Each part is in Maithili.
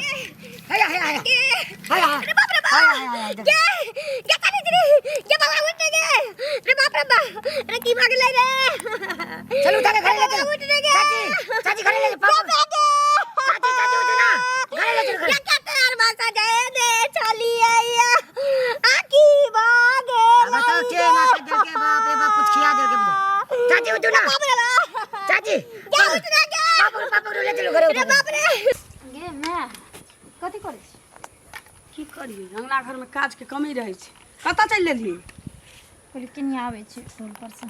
हैया हैया हैया हैया अरे बाप रे बाप हैया हैया गे गे काने रे गे बाबा उठ गे रे बाप रे बाप रे की भाग ले रे चल उठा के घरे ले चल उठ रे गे चाची चाची घरे ले चल पापा चाची चाची उठो ना घरे ले चल घरे क्या कहते यार भाषा गए दे चली आया आकी भागे अब बताओ के ना के दिल के बाप रे बाप कुछ खिया दिल के मुझे चाची उठो ना बाप रे बाप चाची गे उठ रे गे पापा पापा ले चलो घरे रे उठा बाप रे गे माय कथी करै छी की करियै अंगना घरमे काजके कमी रहै छै कतऽ चलि गेलही कहली केनी आबै छी टोल पर से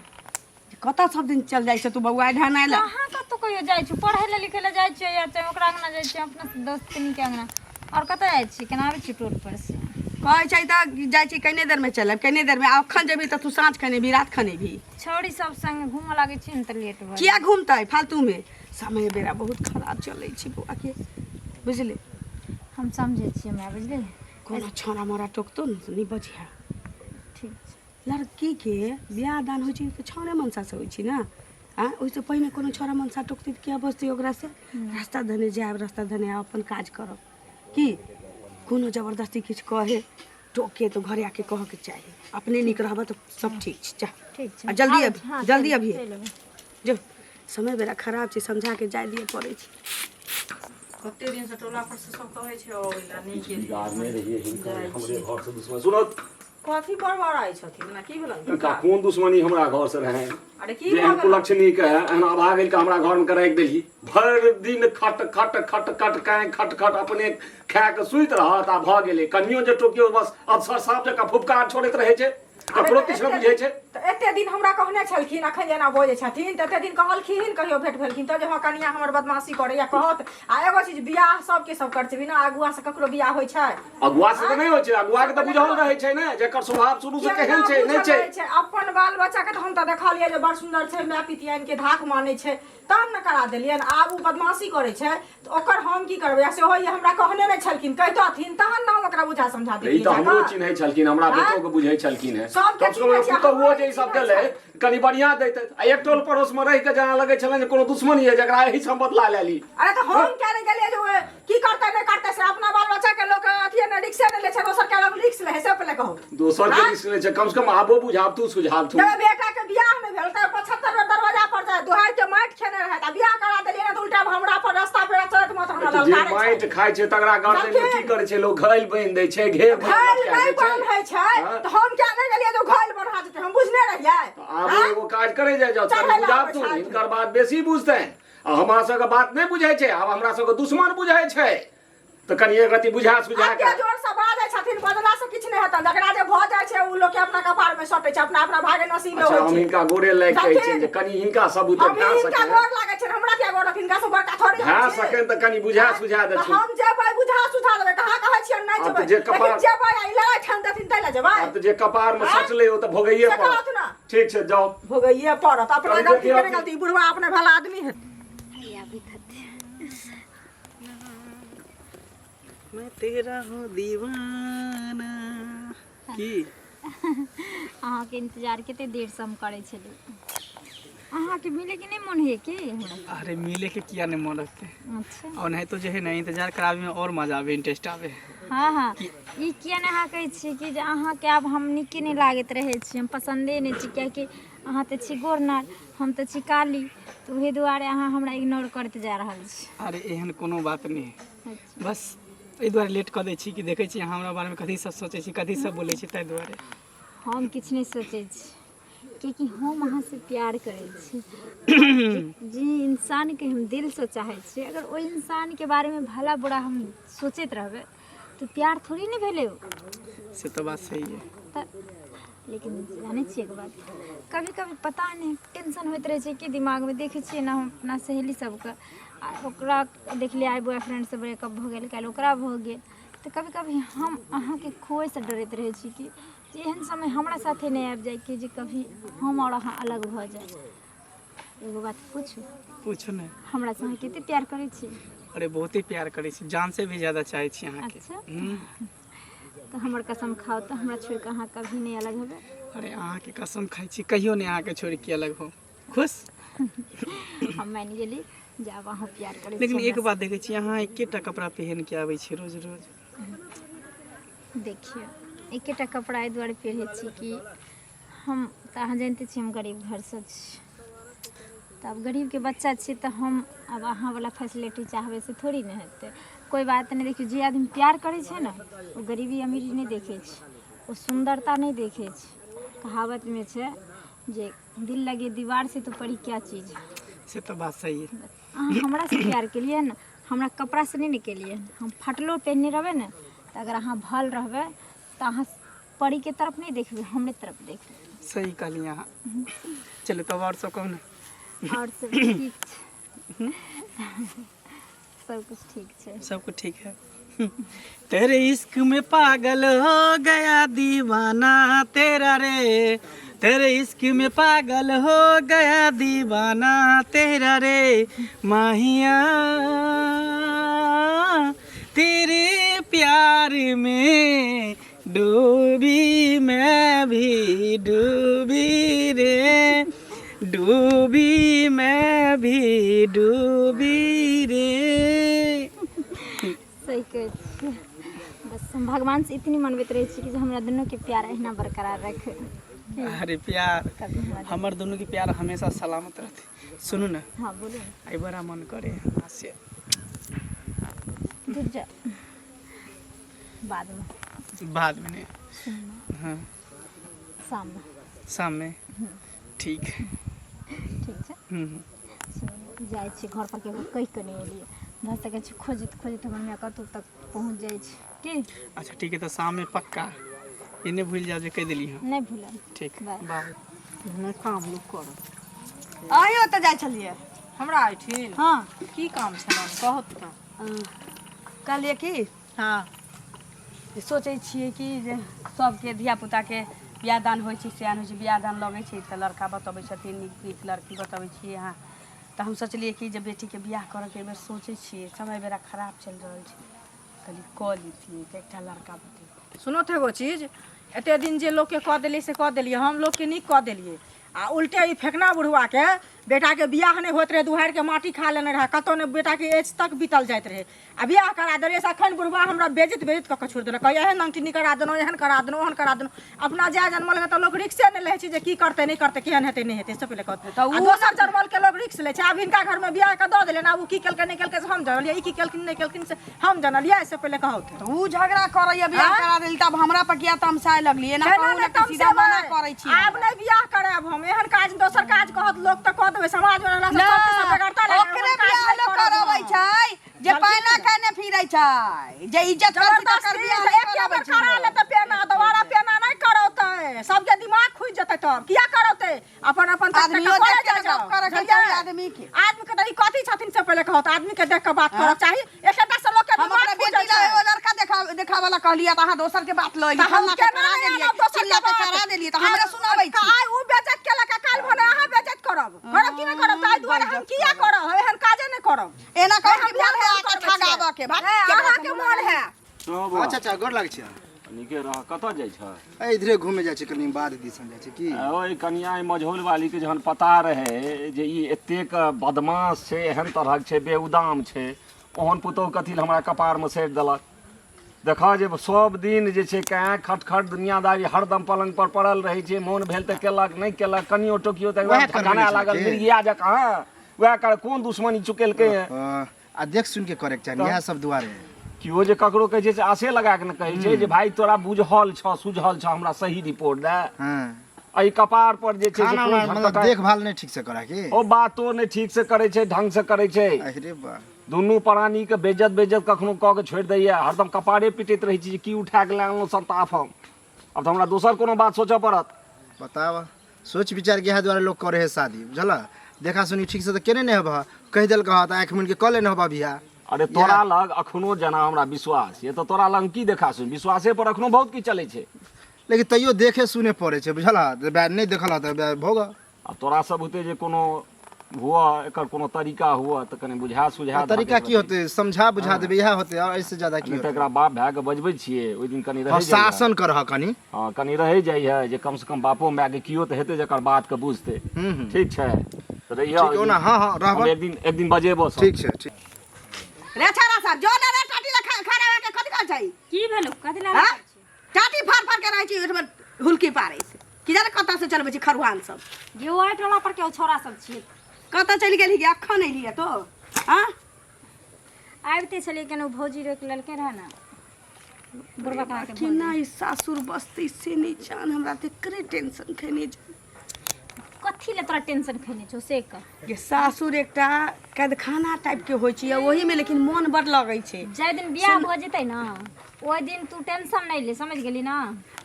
कतऽ सब दिन चल जाइ छै तू बौआ ढनाइ लए कहाँ कतौ कहियो जाइ छी पढ़ै लए लिखै लए जाइ छियै या चाहे ओकरा अंगना जाइ छियै अपना दोस्त के नीके अंगना आओर कतऽ जाइ छी केना आबै छी टोल पर से कहै छै तऽ जाइ छी कने देरमे चलि आयब कने देरमे आ अखन जेबही तऽ तू साँझ खने भी रात खने भी छौड़ी सब संगे घूमऽ लागै छी ने तऽ लेट भऽ किया घूमतै फालतूमे समय बेरा बहुत खराब चलै छै बौआके बुझली हम समझै छियै माय बुझली कोनो छौड़ा मोड़ा टोकतौ ने तऽ नहि बजिहे ठीक छै लड़कीके बियाह दान होइ छै तऽ छौड़े मनसासँ होइ छै ने आँय ओहिसँ पहिने कोनो छौड़ा मनसा टोकतै तऽ किया बजतै ओकरासँ रास्ता धने जायब रास्ता धने आयब अपन काज करब की कोनो जबरदस्ती किछु कहे टोके तऽ घरे आके कहऽके चाही अपने नीक रहबऽ तऽ सब ठीक छै जा ठीक छै आ जल्दी आबै अभी छी, हँ, जल्दी चलि- अभी चलि अबै। जो समय बेरा खराब छै समझा के जाय दिए पड़ै छै कते दिन से टोला पर से सब कहै छै अबै लए नहि गेलियै बिगाड़ने रहियै हिनकर हमरे घर से दुश्मन सुनत कथी बड़बड़ाइ छथिन ना की भेलन हिनका कोन दुश्मनी हमरा घर से रहै अरे की जे एहन भऽ गेल कुलक्षणी के एहन अभागल के हमरा घर में के राखि देली भरि दिन खट खट खट खट काँय खट खट अपने खा के सुति रहत आ भऽ गेलै कनियो जे टोकियो बस अफसर साहब जकाँ फुफकार छोड़ैत रहै छै ककरो किछु नहि बुझै छै तऽ एते दिन हमरा कहने छलखिन अखन जेना बजै छथिन तऽ एते दिन कहलखिन कहियो भेंट भेलखिन तऽ जे हँ कनिया हमर बदमाशी करैया कहत आ एगो चीज बियाह सबके सब करै छै बिना अगुआ से ककरो बियाह होइ छै अगुआ से तऽ नहि होइ छै अगुआ के तऽ बुझल रहै छै ने जेकर स्वभाव शुरू से केहन छै नहि छै अपन बाल बच्चा के तऽ हम तऽ देखलियै जे बड़ सुन्दर छै माय पितियान के धाक मानै छै तब ने करा देलियनि आब ओ बदमाशी करै छै तऽ ओकर हम की करबै आ सेहो ई हमरा कहने नहि छलखिन कहितथिन तहन ने हम ओकरा बुझा समझा ई दैतियै तऽ हमरो जाकऽ। चिन्है छलखिन हमरा आँय? बेटो के बुझै छलखिन हेँ सबके कम से कम चिन्है छै, पुतहुओ हमरो जे ई सब चिन्है देलै कनि बढ़िआँ दैतै आ एक टोल पड़ोसमे रहि के जेना लगै छलनि जे कोनो दुश्मन यऽ जकरा एहि से हम बदला लए ली अरे तऽ हम किया नहि गेलियै जे ओ की करतै नहि करतै से अपना बाल बच्चा के लोक अथिए नहि रिक्शे नहि लै छै दोसर के लोक रिक्स लै है से पहिले कहू दोसर के रिस्क लै छै कम से कम आबो बुझाबतू सुझाबतू जब बेटा के बियाह नहि भेल तऽ 75 बेर दरवाजा पर जाय दुहार के माटि खेने रहै तऽ बियाह करा देलियै ने तऽ उल्टा हमरा पर रास्ता पेड़ा चलैत मत हमरा जे ललकारै छै माटि खाइ छै तकरा गर्दन मे की करै छै लोक घैल बान्हि दै छै घेर घैल लटका नहि दै छै बन्है छै हाँ? तऽ हम किया नहि गेलियै जे घैल बन्हा जेतै हम बुझने रहियै तऽ आब एगो काज करै जाइ जाउ चढ़ै कनि लए बुझाबतू आबै छै। हिनकर बात बेसी बुझतनि आ हमरा सबके बात नहि बुझै छै आब हमरा सबके दुश्मन बुझै छै तऽ कनि एक रत्ती बुझा सुझा एते के जोर से बाजै छथिन बजला से किछु नहि हेतनि जकरा जे भऽ जाइ छै ओ लोक के अपना कपार मे सटै छै अपना अपना भागे नसीब मे अच्छा होइ हम छै हिनका गोरे लागि कहै छियनि जे छथिन। कनि हिनका सब बुते हम भए हिनका सकै गोर लागै छनि हमरा किया गोर लगथिन हिनका से बड़का थोड़ी हम भए छी। सकै तऽ कनि बुझा सुझा तऽ देथिन हम जेबै बुझा सुझा देबै कहाँ कहै छियनि नहि आब तऽ जेबै जे कपार- लेकिन जेबै आ ई लड़ाइ ठानि देथिन ताहि लए जेबै आब तऽ जे कपार मे आँय? सटलै ओ तऽ भोगैये से पड़त कहत ने। ठीक छै जाउ भोगैये पड़त अपना कनि गलती देखियौ के नहि गलती बुढ़वा अपने भला आदमी हेतै आबैत हेतै मैं तेरा हूँ दीवाना की अहाँके इंतजार कते देरसँ हम करै छली अहाँके मिलैके नहि मोन होइए की हमरा अरे मिले के किया नहीं मन रखते अच्छा और नहीं तो जो है ना इंतजार करावे में और मजा आवे इंटरेस्ट आवे हँ हँ ई किया नहि अहाँ कहै छियै कि जे अहाँके आब हम नीके नहि लागैत रहै छी हम पसन्दे नहि छी किएकि अहाँ तऽ छी गोर नार हम तऽ छी काली तऽ ओहि दुआरे अहाँ हमरा इग्नोर करैत जा रहल छी अरे एहन कोनो बात नहीं है अच्छा बस एहि दुआरे लेट कऽ दै छी कि देखै छी अहाँ हमरा बारेमे कथी सब सोचै छी कथी सब बोलै छी ताहि दुआरे हम किछु नहि सोचै छी किएकि हम अहाँसँ प्यार करै छी जे इंसानके हम दिलसँ चाहै छियै अगर ओहि इंसानके बारेमे भला बुरा हम सोचैत रहबै तऽ प्यार थोड़ी ने भेलै ओ से तऽ बात सही है तऽ लेकिन जानै छियै एगो बात कभी कभी पता नहि टेंशन होइत रहै छै कि दिमागमे देखै छियै ने हम अपना सहेली सबके आ ओकरा देखलियै आइ बॉयफ्रेंडसँ ब्रेकअप भऽ गेल काल्हि ओकरा भऽ गेल तऽ कभी कभी हम अहाँके खोएसँ डरैत रहै छी कि जे एहन समय हमरा साथे नहि आबि जाय कि जे कभी हम आओर अहाँ अलग भऽ जाय एगो बात पूछू पूछू ने हमरासँ अहाँ कते प्यार करै छी अरे बहुत ही प्यार करै छी जान से भी ज्यादा चाहै छी अहाँके अच्छा तऽ हमर कसम खाउ तऽ हमरा छोड़ि कऽ अहाँ कभी नहि अलग हेबै अरे अहाँके कसम खाइ छी कहियो नहि अहाँके छोड़ि के अलग हो खुश हम मानि गेली जे आब अहाँ प्यार करै लेकिन छी एक बात देखै छी अहाँ एकेटा कपड़ा पहिन के आबै छी रोज रोज। देखियौ, एकेटा कपड़ा एहि दुआरे पहिरै छी कि हम तऽ अहाँ जानिते छी हम गरीब घरसँ छी, तऽ आब गरीबके बच्चा छी तऽ हम आब अहाँवला फैसिलिटी चाहबै से थोड़ी ने हेतै। कोइ बात नहि, देखियौ जे आदमी प्यार करै छै ने ओ गरीबी अमीरी नहि देखै छै, ओ सुन्दरता नहि देखै छै। कहावतमे छै जे दिल लगे दीवार से तो पड़ी क्या चीज। से तऽ बात सही है। अहाँ हमरासँ प्यार केलियै ने, हमरा कपड़ासँ नहि ने केलियै। हम फटलो पहिरने रहबै ने तऽ अगर अहाँ भल रहबै तऽ अहाँ परीके तरफ नहि देखबै, हमरे तरफ देखबै। सही कहलियै अहाँ। चलू तब आओर सब कहू ने। आओर सब ठीक छै, सब कुछ ठीक छै। सब कुछ ठीक है। तेरे इश्क में पागल हो गया दीवाना तेरा रे, तेरे इश्क में पागल हो गया दीवाना तेरा रे माहिया, तेरे प्यार में डूबी मैं भी डूबी रे, डूबी मैं भी डूबी रे। सही कहै छियै। बस हम भगवान से इतनी मनबैत रहै छी कि जे हमरा दुनूके प्यार अहिना बरकरार रखे। अरे प्यार कभी हमरा हमर दुनू के प्यार हमेशा सलामत रहते। सुनू ने। हाँ बोलू ने। आई बड़ा मन करे अहाँ से। रुक जा, बादमे। बाद में नहीं। हाँ शाममे। शाम में ठीक। ठीक छै। हम्म। सुनू, जाइ छी घर पर, केकरो कहि कऽ नहि एलियै, भऽ सकै छै खोजैत खोजैत हमर माय कतहु तक पहुँच जाइ छै की। अच्छा ठीक है, तऽ शाम में पक्का, ई नहि भूलि जायब जे कहि देली हम। नहि भूलब। ठीक। बाय। बाय। नहि काम लोक करत। अहीं ओतऽ जाइ छलियै? हमरा एहिठिन? हँ। की काम छलनि, कहत तऽ। कहलियै कि हँ जे सोचै छियै कि जे सबके धियापुताके बियाह दान होइ छै, सिआन होइ छै, बियाह दान लगै छै तऽ लड़का बतबै छथिन, नीक नीक लड़की बतबै छियै अहाँ। तऽ हम सोचलियै कि जे बेटीके बियाह करऽके एहिबेर सोचै छियै, समय बेरा खराब चलि रहल छै, कहलियै कऽ लैतियै तऽ एकटा लड़का बतैतियै। सुनू तऽ एगो चीज, एते दिन जे लोकके कऽ देलियै से कऽ देलियै, हम लोकके नीक कऽ देलियै, आ उल्टे ई फेकना बुढ़वाके बेटाके बियाह नहि होइत रहै, दुहारिके माटि खा लेने रहै, कतहु नहि, बेटाके एज तक बीतल जाइत रहै, आ बियाह करा देलियै से अखन बुढ़वा हमरा बेजत बेजत कऽ कऽ छोड़ि देलक। कहैया एहन अंगठी करा देलहुँ, एहन करा देलहुँ, ओहन करा देलहुँ। अपना जाय जनमल के तऽ लोक रिक्से नहि लै छै जे की करतै नहि करतै, केहन हेतै नहि हेतै, से पहिले कहतै। तऽ आ दोसर जनमल के लोक रिक्स लै छै। आब हिनका घरमे बियाह कऽ दऽ देलियनि, आब ओ की केलकै नहि केलकै से हम जानलियै, ई की केलखिन नहि केलखिन से हम जानलियै, से पहिले कहौथ। तऽ उ झगड़ा करैया, बियाह आँय? करा देली तब हमरा पर किया तमसाय लगली एना? केना कहू नहि ने कि सीधा मना तमसेबै? करै छी। आब नहि बियाह करायब हम एहन काज। दोसर काज कहत लोक तऽ कऽ देबै, समाज मे रहला से सबके सब बेगरता लागि ओकरे एहन काज बियाह नहि लोक करब करबै हम। छै जे पैना केने फिरै छै, जे इज्जत करतै तकर जबरदस्ती बियाह से नहि एके करबै बेर छै करा लोक। लेतै पेना, दोबारा पेना नहि करौतै, सबके दिमाग खुजि जेतै तब किया करौतै? अपन अपन तक आदमियो तक देख करे के जाइ जाउ। गप करऽ के बुझलियै? चाही आदमी के। आदमी के तऽ ई कथी छथिन से पहिले कहत। आदमी के देख के बात करऽ चाही, एकेटा से लोक के हम दिमाग अपना खुजै बेटी ला छै। एगो लड़का देखा देखावला कहलियै तऽ अहाँ दोसर के बात लऽ एलियै, तऽ हम फल्लाँ के केना करा नहि देलियै, आनब दोसर के चिल्लाँ के बात? करा देलियै तऽ हमरे सुनाबै छी। आइ उ बेइज्जत केलक आ काल्हि भने अहाँ बेइज्जत करब, करब कि नहि करब? ताहि दुआरे हम किया करब, एहन काजे नहि करब। एना कहू हम कि मोन है बियाह आके करबै छियै। ठगाबऽ के भाग। ए, केकरा अहाँके मोन है। हँ बौआ। अच्छा अच्छा, गोर लागै छी। नीके रह। कतऽ जाइ छ? ए, इधरे घूमे जाइ छी, कनि बाध दिसन जाइ छी की। ओहि कनिया, ई मझौल वाली के जहन पता रहे जे ई एतेक बदमाश छै, एहन तरहक छै, बेउदाम छै, ओहन पुतोहु कथी लए हमरा कपारमे सैर देलक? देखऽ जे सब दिन जे छै कैं खटखट दुनियादारी, हरदम पलंग पर पड़ल रहै छै, मोन भेल तऽ केलक, नहि केलक, कनियो टोकियो तऽ वएह करबे झगड़ा ने लागल छलै की? मिर्गिया जकाँ। हँ, वएह कर कोन दुश्मनी चुकेलकै हँ? आ देख सुन के करे के चाही इएह सब दुआरे। केओ जे ककरो कहै छै से आसे लगा के ने कहै छै जे भाय तोरा बुझल छौ सुझल छौ, हमरा सही रिपोर्ट दे। हँ। एहि कपार पर जे छै से खाना कोन उना मतलब झटका- देखभाल नहि ठीक से करा की? ओ बातो नहि ठीक से करै छै, ढंग से करै छै। अरे बा, दुनू प्राणी के बेज्जत बेज्जत कखनो कऽ के छोड़ि दैया। हरदम कपारे पिटैत रहै छी जे की उठा के लए आनलहुँ संताप हम। आब तऽ हमरा दोसर कोनो बात सोचऽ पड़त। बताब, सोच विचार के इएह दुआरे लोक करे है शादी, बुझल? देखा सुनी ठीक से तऽ केने नहि हेबह, कहि देलक हँ तऽ आँखि मुनि के कऽ लेने हेबह बियाह। अरे तोरा लग अखनो जेना हमरा विश्वास ये तऽ तोरा लग की देखा सुनी, विश्वासे पर अखनो बहुत किछु चलै छै। लेकिन तैयो देखे सुने पड़ै छै, बुझल? नहि देखल हँ तऽ भोग। आ तोरा सब बुते जे कोनो हुआ, एकर कोनो तरीका हुआ तऽ कनि बुझा सुझा। तरीका की होतै? समझा बुझा देबै, इएह होतै, आओर एहिसँ ज्यादा की नहि तऽ होतै? एकरा बाप भाय के बजबै छियै, ओहि दिन कनि हँ, रहै जाइ। शासन करह कनि। हँ, कनि रहै जाइ है जे कमसँ कम बापो मायके केओ तऽ हेतै जकर बातके बुझतै। हूँ हूँ। ठीक छै। तऽ रहिहऽ। ठीक ओना हाँ हाँ हम रहब। एक दिन बजेबो सब। ठीक छै, ठीक। रे छाड़ा साहब, जो ना रे टाटी ला खड़ा होके कथी करै छै? की भेलो? कथी ला? हाँ? टाटी फाड़ फाड़ के रहै छी, ओहिठमा हुलकी पारै छै कि जाने कतऽ से चलबै छी खरुआन सब। गे ओहि टोला पर के छौड़ा सब छियै? कतऽ चलि गेलही गे? अखन एलियै तो हाँ? आबिते छलियै केना, भौजी रोकि लेलकै रहए ने बुढ़बा कहाँ के। केना ई सासुर बसतै से नहि जान, हमरा तेकरे टेंशन खेने छै। कथी ले तोरा टेंशन खेने छौ से कह। ये सासुर एकटा कैदखाना टाइप के होइ छै ओहिमे, लेकिन मोन बड़ लगै छै। जाहि दिन बियाह भऽ जेतै ने, ओहि दिन तू टेंशन नहि ले, समझ गेली ना?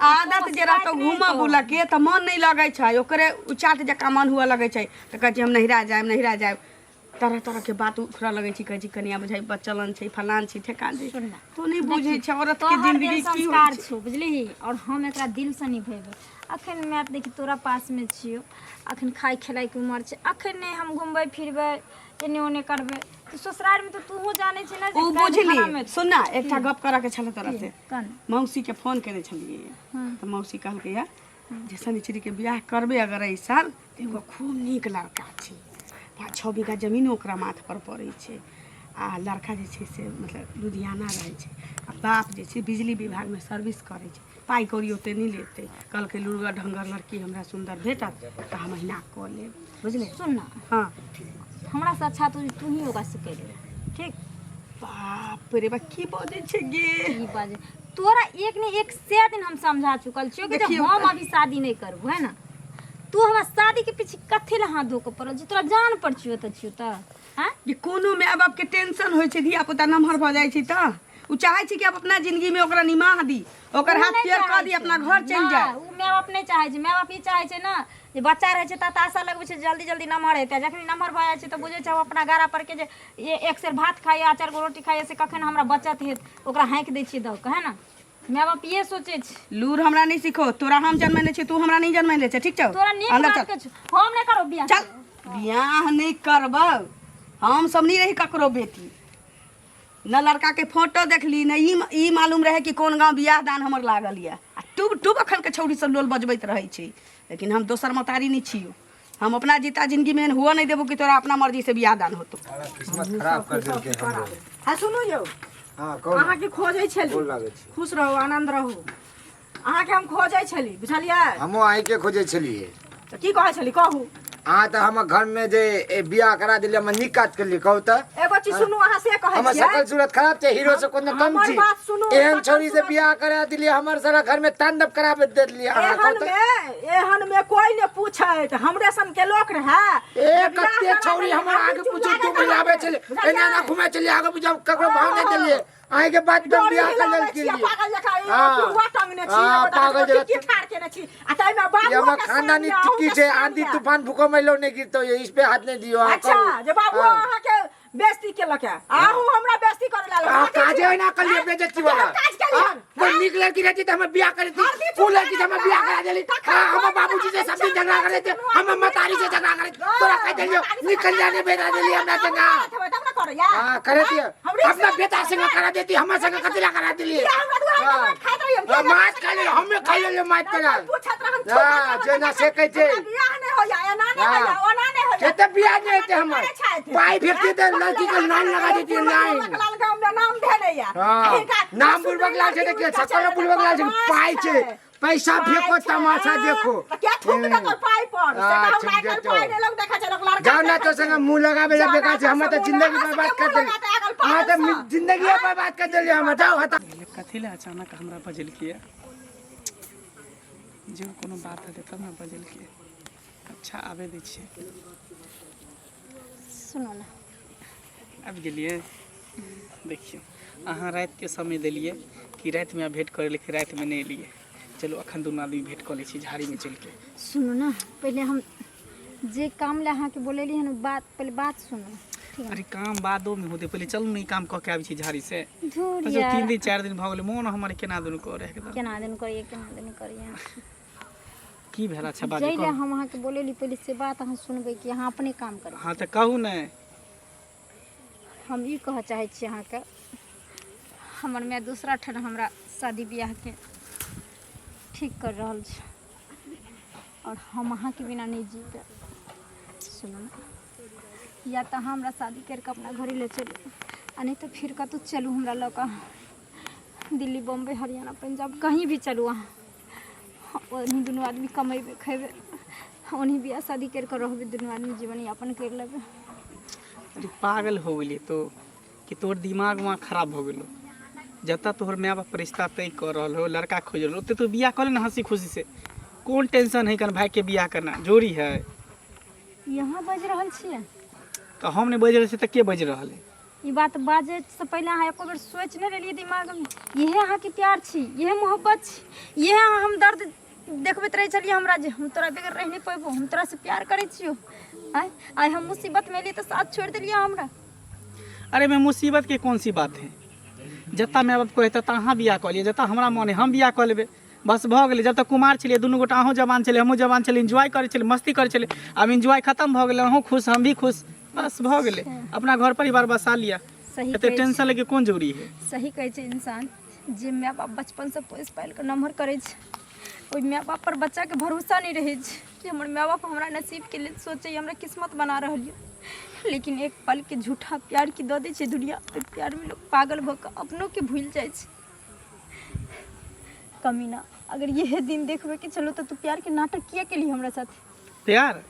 आदत जे रहतौ घूमऽ बुलऽ के तऽ मन नहि लगै छै, ओकरे उचाट जकाँ मन हुअ लगै छै, तऽ कहै छै हम नहिरा जायब, नहिरा जायब। तरह तरह के बात उखड़ऽ लगै छै, कहै छै कनिया बुझाइ बचलन छै, फलान छै, ठेकान छै। सुन ना। तू नहि बुझै छै औरत के तोहर जिंदगी देल की होइ संस्कार छै। छौ, बुझलिही? और हम एकरा दिलसँ निभेबै। अखन मैं देखी तोरा पासमे छियौ, अखन खाइ खेलाइके उमर छै, अखन नहि हम घुमबै फिरबै, एने ओने करबै तऽ ससुरारिमे तऽ तूहो जानै छी ने जे ओ कैदखानामे। बुझली। सुन ना, एकटा गप करऽ के छलै तोरा से। कन? मौसी के फोन केने छलियै तऽ मौसी कहलकै या जे शनिचरी के बियाह करबै अगर एहि साल तऽ एगो खूब नीक लड़का छै, 5-6 बीघा जमीनो ओकरा माथ पर पड़ै छै आ लड़का जे छै से मतलब लुधियाना रहै छै आ बाप जे छै बिजली विभागमे सर्विस करै छै, पाइ कौड़ी ओते नहि लेतै। कहलकै लुरगर ढङ्गर लड़की हमरा सुन्दर भेटत तऽ हम अहिना कऽ लेब, बुझलियै? सुन ना। हँ। हमरा से अच्छा तू तू ही ओकरा से करि ले, ठीक? बाप रे बा, की बजै छै गे? की बाजे? तोरा एक ने एक सए दिन हम समझा चुकल छियौ कि जे देखियौ हम अभी शादी नहि करबो है ना, तू हमरा शादी के पीछे कथी लए हाथ धो के पड़ल छी? तोरा जान पर छियौ तऽ छियौ तऽ आँय? जे कोनो माय बाप के टेंशन होइ छै, धिया पुता नमहर भऽ जाइ छै तऽ ओ चाहै छै कि आब अपना जिंदगी में ओकरा निमाह दी, ओकर उ हाथ नहि पैर कऽ चाहै दी, छै। अपना घर चलि नहि, जाय। उ माय बाप नहि चाहै छै। माय बाप ई चाहै छै ने जे बच्चा रहै छै तऽ आशा लगबै छै जल्दी जल्दी नमहर हेतै। जखनी नमहर भऽ जाइ छै तऽ बुझै छै हम अपना गारा पर के जे एक सेर भात खाइए आ 4 गो रोटी खाइए, से कखन हमरा बचत हेत, ओकरा हाँकि दै छियै दऽ कऽ, है ने? माय बाप इहे सोचै छै। लूर हमरा नहि सिखो। तोरा हम जन्मेने छी, तू हमरा नहि जन्मेने छै, ठीक छौ? तोरा नीक अंदर बात चल। के छौ। हम नहि करब बियाह। चल, बियाह नहि करबौ। हम सब नहि रही ककरो बेटी न। लड़का के फोटो देखली न, ई ई मालूम रहे कि कोन गांव बियाह दान हमर लागल यऽ आ टूब टूब अखन के छौड़ी सब लोल बजबैत रहै छै, लेकिन हम दोसर मतारी नहि छियौ। हम अपना जीता जिंदगी में एहन हुअ नहि देबो कि तोरा अपना मर्जी से बियाह दान होतो। किस्मत खराब कर देलकै हमरो। आ सुनू यौ। हाँ, कहू ने। अहाँके खोजै छली। गोर लागै छी। खुश रहू, आनंद रहू। अहाँके हम खोजै छली, बुझलियै? हमहूँ अहीँके खोजै छलियै। तऽ की कहै छली, कहू। अहाँ तऽ हमर घरमे जे बियाह करा देलियै, हमर नीक काज केलियै, कहू तऽ। एगो चीज सुनू, अहाँ से कहै हमर छियै। सकल सूरत खराब छै? हीरो से कोनो कम हमर छी? बात सुनू, एहन सकल छौरी से सूरत- बियाह करा देलियै, हमर सारा घर में तांडव करा देलियै अहाँ, एहन कहू तऽ। में, एहन में कोई ने पूछैत, हमरे सन के लोक रहे। ए कते छौरी हमर आगे पूछे तू मिलाबै छलै, एना एना घुमै छलियै आगे पीछे, ककरो भाव नहि देलियै। अहाँके बात पर बियाह कर लेलखिन। पागल जकाँ एगो हाँ। पुरुआ टंगने छी, हाँ, एगो पागल देखै जकाँ। छी ठाढ़ केने छी आ ताहिमे बाबुओ ये हमर के खानदानी सामने, अहूँ टिक्की के छै, आंधी सामने। तूफान भूकंप अइलो नहि गिरतो, ये इस पे हाथ नहीं दियो अहाँ, अच्छा कहू। जे बाबू हाँ। अहाँके बेइज्जती केलक है, अहूँ हमरा बेइज्जती करे लागल। अहाँ काजे ओहिना कलियै बेइज्जती वाला। काज केलियै। हाँ, कोई नीक लड़की रहती तऽ हमर बियाह करती, ओ लड़की से हमर बियाह करा देली। हाँ, हमर बाबूजी से सब दिन झगड़ा करे थे, हमर मतारी से झगड़ा करे, तोरा कह देलियो निकल जाने भेजा देली हमरा से ना। तब ना करैया। हाँ, करे दिए अपना बेटा संग करा देती, हमर संग कथी ला करा देली? हाँ। हाँ, माछ खा ले, हमे खा ले माछ तोरा। पूछत रहन। हाँ, जेना से कहै छै। बियाह नहि होइया, एना नहि होइया, ओना नहि होइया। कते बियाह नहि हेतै हमर? पाइ भेटतै तऽ लड़की के लाइन लगा देती, लाइन। लाल गाम में नाम धेने या। हाँ, नाम बुड़बक लाल छै, देखिए सकल बुड़बक लाल छै, पाइ छै, पैसा फेंको तमाशा देखो। क्या थूक देतो पाइ पर से? हाँ, कहू थूक आइ काल्हि देतौ। पाइ नहि लोक देखै छै, लोक लड़का जाओ ना, देखै तो छै। संग मुंह लगाबे ला बेकार छै, हमर तऽ जिंदगी बर्बाद कर देली अहाँ तऽ, जिंदगी बर्बाद कर देली हमर, जाओ हटा। कथी लए अचानक हमरा बजेलकै? जे कोनो बात हेतै तब ने बजेलकै। अच्छा, आबे दै छियै। सुनू ने। आबि गेलियै। देखियौ, अहाँ रातिके समय देलियै कि रातिमे भेँट करै, लेकिन रातिमे नहि एलियै। चलू, अखन दुनू आदमी भेँट कऽ लै छी झाड़ीमे चलिके। सुनू ने, पहिले हम जे काम लए अहाँके बोलेली हन, ओ बात पहिले, बात सुनू, ठीक है? अरे, काम बादोमे होतै, पहिले चलू ने, ई काम कऽ के आबै छी झाड़ी से। धूर बस यार। 3 दिन 4 दिन भऽ गेलै, मोन हमर केना दुनू करे एकदम। केना दिन करिए, केना दिन करिए। की भेल? अच्छा, बाजू। जाहि लए कहू। हम अहाँके बोलेली, पहिले से बात अहाँ सुनबै कि अहाँ अपने काम करबै? हाँ, तऽ कहू ने। हम ई कहऽ चाहै छी अहाँके, हमर माय दूसरा ठाम हमरा शादी बियाहके ठीक कर रहल छै और हम अहाँके बिना नहि जी पायब। सुनू ने। या तऽ अहाँ हमरा शादी करि कऽ अपना घरे ले चलू आ नहि तऽ फिर कतहु चलू हमरा लऽ कऽ दिल्ली बम्बई हरियाणा पंजाब कहीं भी चलू अहाँ ओन्ही दुनू आदमी कमेबै खयबै ओन्ही बियाह शादी करि कऽ रहबै दुनू आदमी जीवन यापन करि लेबै। अरे पागल हो गेली तो कि तोहर दिमाग वहाँ खराब हो गेलो। जतऽ तोहर माय बाप रिश्ता तय कऽ रहल हो, लड़का खोज रहल, ओते तू बियाह कऽ ले ने हंसी खुशी से। कोन टेंशन है कन भाई के बियाह करना जोरी है। यहाँ बाजि रहल छियै? तऽ हम नहि बाजि रहल छी तऽ के बाजि रहल है? ई बात बाजै से पहिले अहाँ एको बेर सोचि नहि लेलियै दिमागमे? इहे अहाँके प्यार छी, इहे मोहब्बत छी, इहे अहाँ हम दर्द देखबैत रहै छलियै हमरा जे हम तोरा बगैर रहि नहि पेबो, हम तोरासँ प्यार करै छियौ। आँय आइ हम मुसीबतमे एलियै तऽ साथ छोड़ि देलियै हमरा। अरे मैं मुसीबत के कौन सी बात है? जतऽ माय बाप कहै ततऽ अहाँ बियाह कऽ लिअ, जतऽ हमरा मन है हम बियाह कऽ लेबै, बस भऽ गेलै। जब तक कुमार छलियै दुनू गोटा, अहूँ जवान छलियै हमहूँ जवान छलियै, एन्जॉय करै छलियै, मस्ती करै छलियै। आब एन्जॉय खतम भऽ गेलै, अहूँ खुश हम भी खुश, बस भऽ गेलै। अपना घर परिवार बसा लिअ। सही एते कहै टेंशन लैके कोन जरूरी है? सही कहै छै इंसान, जे माय बाप बचपनसँ पोसि पालि कऽ नमहर करै छै ओहि माय बाप पर बच्चाके भरोसा नहि रहै छै कि हमर माय बाप हमरा नसीबके लेल सोचैए, हमरा किस्मत बना रहल यऽ। लेकिन एक पलके झूठा प्यार की दऽ दै छै दुनिया, ओहि प्यारमे लोक पागल भऽ कऽ अपनोके भूलि जाइ छै। कमीना, अगर इहे दिन देखबै कि चलो तऽ तू प्यारके नाटक किया केली हमरा साथे? प्यार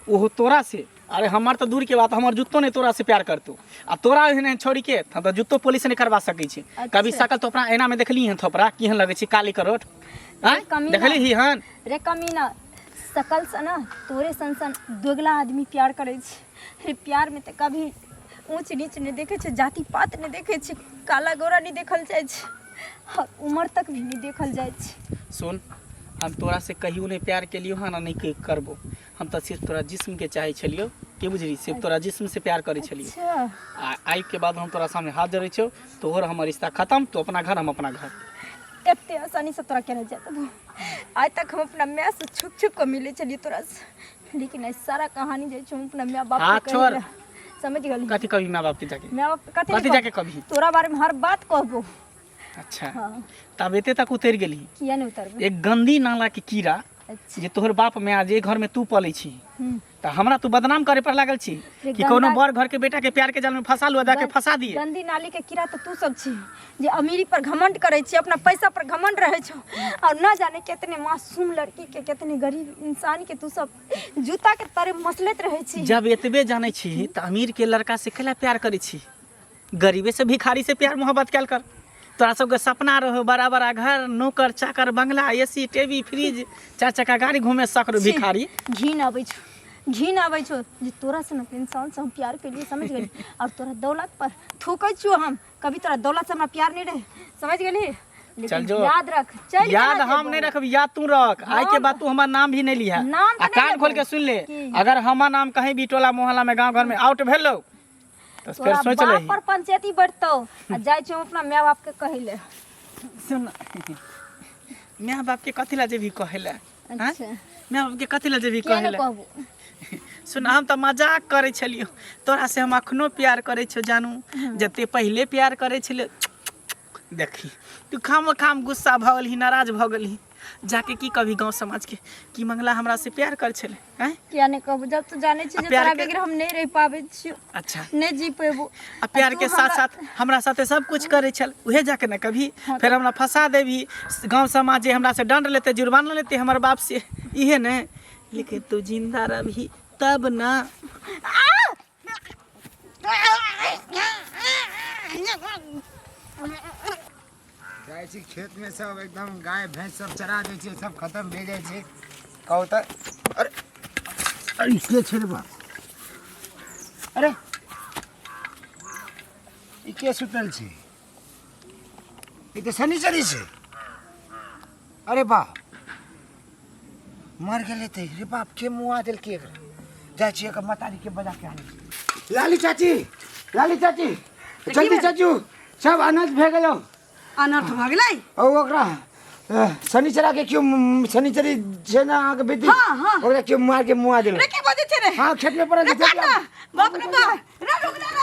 ओहो तोरा से? अरे हमर तऽ दूर के बात, हमर जुत्तो नहीं तोरा से प्यार करतो। आ तोरा एहन छोड़ी के हम तऽ जुत्तो पॉलिश नहीं करवा सकै छी। कभी शकल तो अपना ऐना में देखली हन थोपरा केहन लगै छै काली करोट? आँय? कमीना। देखली ही हन? रे कमीना, शकल से ना तोरे सन सन दोगला आदमी प्यार करै छै। रे प्यार में तऽ कभी ऊँच नीच नहि देखै छै, जाति पात नहि देखै छै, काला गोरा नहि देखल जाइ छै और उम्र तक भी नहि देखल जाइ छै। सुन, हम तोरा से कहियो नहीं प्यार केलियो हन आ नहीं करबो। हम तऽ सिर्फ तोरा जिस्म के चाहै छलियो, के बुझली? सिर्फ तोरा जिस्म से प्यार करै छलियो। अच्छा। आ आइ के बाद हम तोरा सामने हाथ जोड़ै छियौ, तोहर हमर रिश्ता खत्म, तू अपना घर हम अपना घर। एते आसानी से तोरा केना जाय देबो? आइ तक हम अपना माय से छुप छुप के मिले छलियै तोरा से, लेकिन आइ सारा कहानी जाइ छौ हम अपना माय बाप हाथ के छोड़। कहै। समझ गेली? कथी कभी माय बाप के जाके? माय बाप के कथी कथी नहि जाके कहबो? कभी? तोरा बारे में हर बात कहबो। अच्छा। हाँ। तब एते तक उतरि गेली? किया नहि उतरबै? एक गंदी नाला के कीड़ा। अच्छा। जे तोहर बाप माय जे घर में तू पलै छी तऽ हमरा तू बदनाम करे पर लागल छी रे कि कोनो गंदा- बड़ घर के बेटा के प्यार के जाल में फंसा लू, जाके फंसा दिए। गंदी नाली के कीड़ा तऽ तू सब छी जे अमीरी पर घमंड करै छी, अपना पैसा पर घमंड रहै छौ और न जाने कितने मासूम लड़की के, कितने गरीब इंसान के तू सब जूता के तरे मसलैत रहै छी। जब एतबे जानै छी तऽ अमीर के लड़का से कैला प्यार करै छी? गरीबे से भिखारी से प्यार मोहब्बत कैल कर। तोरा सबके सपना रहो बड़ा बड़ा घर, नौकर चाकर, बंगला, एसी, टीवी, फ्रिज, चार चक्का गाड़ी, घूमे सकरो छी, भिखारी। घिन आबै छौ, घिन आबै छौ जे तोरा सनक इंसान से हम प्यार केलियै, समझ गेली? और तोरा दौलत पर थूकै छियौ हम, कभी तोरा दौलत से हमरा प्यार नहीं रहे, समझ गेली? लेकिन चल जो। याद रख, चल याद केना हम जेबौ? नहीं रखब, याद तू रख। आइ के बाद तू हमार नाम भी नहीं लिहा। नाम तऽ आ नहि कान लेबौ। खोल के सुन ले, की? अगर हमार नाम कहीं भी टोला मोहल्ला में गांव घर में आउट भेलो तो फिर तोरा सोच बाप लही। पर पंचायती बैठतौ आ जाइ छियौ हम अपना माय बाप के कहै ले। सुन, माय बाप के कथी ला जेबही कहै ले? आँय? अच्छा। माय बाप के कथी ला जेबही किया कहै नहि ले? कहबो? सुन, हम तऽ मजाक करै छलियौ तोरा से, हम अखनो प्यार करै छियौ जानू, जते पहिले प्यार करै छलियौ। देखी तू खाम खाम गुस्सा भऽ गेलही, नाराज भऽ गेलही, जाके की कभी गाँव समाज के कि मंगला हमरा से प्यार कर छलै? आँय? किया नहि कहबो जब तू जानै छी आ जे प्यार तोरा के- बगैर हम नहि रहि पाबै छियौ, अच्छा, नहि जी पेबो। आ प्यार तू के साथ हमरा- साथ हमरा साथे सब कुछ करै छल, उहे जाके ने कभी फेर हमरा फंसा देबही, गाँव समाज जे हमरा से दंड लेते, जुर्माना लेते हमर बाप से, इहे ने। लेकिन तू जिंदा रहबही तब ना। जाइ छी खेतमे, सब एकदम गाय भैंस सब चरा दै छै, सब खतम भए जाइ छै। कहू तऽ, अरे अरे ई के छै रे बा? अरे ई के सुतल छै? ई तऽ शनिचरी छै। अरे बाप, मर गेलै तऽ। रे बाप, के मुआ देलकै एकरा? जाइ छी एकर मतारी के बजा के आनै छी। लाली चाची, लाली चाची, जल्दी चाचू, सब अनाज भए गेलौ। अनर्थ भऽ गेलै। ओ ओकरा शनिचरा के क्यों, शनिचरी छै ने अहाँके बेटी? हाँ। ओकरा क्यों मार के मुआ देलक। रे, की बजै छै रे? हाँ, खेत में पड़ल रे छै। काट ना, बाप रे बाप, रे रुक ना रे।